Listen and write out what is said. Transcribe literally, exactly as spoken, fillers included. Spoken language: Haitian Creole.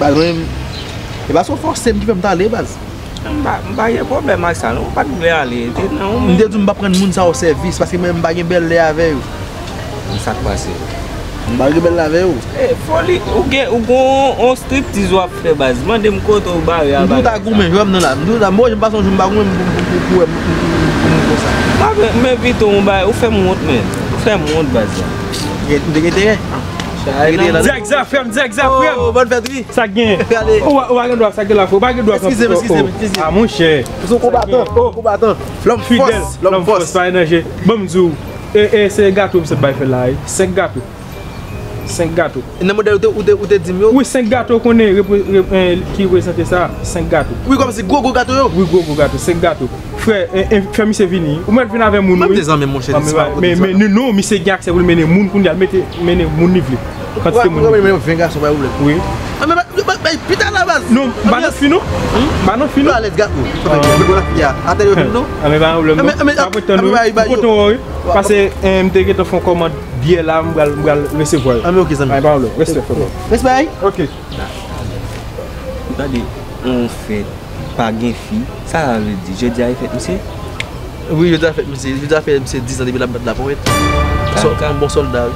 Baz, mwen, e pa se w fòse m ki fè m t ale, baz. M pa, m pa gen pwoblèm ak sa, non. M pa t vle ale. Te nan yon... M te di w m p ap rann moun sa yo sèvis, paske mwen, m pa gen bèl lè avè yo. Sa k pase? M pa gen bèl lè avè yo. E, foli, ou gen, ou gon on striptiz w ap fè, baz. Mande m kote w bare a. M di w ta goumen, jwè m nan la. M di w ta, mwen, m pase yon jou m pa goumen, m, m, m, m, m, m, m, m, konsa. M pa vle, men pito, m bay, ou fè m wont, men. Ou fè m wont, baz. M te gen teren. Dirèk zafè m, dirèk zafè m. Oh, bòn fèt, wi. Sa k gen? Gade. Ou pa, ou pa gen dwa, sa k gen la, frè. Ou pa gen dwa. Eskize m, eskize m, eskize m. Ah, monchè. Ou se yon konbatan, konbatan. Lòm fòs, lòm fòs. Pa gen danje. Ban m di w. E, e, se gato misye bay fè la, wi. Senk gato. Senk gato. E nan modèl ou te, ou te, ou te di m yo? Wi, senk gato konnen repre-, rep-, eh, ki reprezante sa, senk gato. Wi, kòmsi gwo, gwo gato yo? Wi, gwo, gwo gato, senk gato. Frè, eh, eh, fè misye vini. Ou mèt vin avè moun, wi. M ap di zanmi m, monchè, di sa. Men, men, non, non, misye gen aksè pou l mennen moun kounye a, l mete, mennen moun li vle. Kantite moun li vle. Ven gason, pa pwoblèm. Wi. Ah, men, men, men, men, pita la, baz. Non, m pa nan fi, non. M pa nan fi, non. Alèz, gato. Mwen la fi a. Atè yo vin, non. Ah, men pa pwoblèm, non. Ah, men, ah, men, ah, men, ah, men, ah, men, ah, kote w, wi. Pase, eh, m te gentan fè yon kòmand byè la, m pral, m pral resevwa yo. Ah, men ok, zanmi. Ay, pa pwoblèm. Respè, frè. Respè, wi. Ok. Tande, on fèt, pa gen fi. Sa sa vle di? Jodi a e fèt misye? Wi, jodi a fèt misye. Jodi a fè misye diz an depi l ap bat laponyèt. Sò-, on bon sòlda, wi.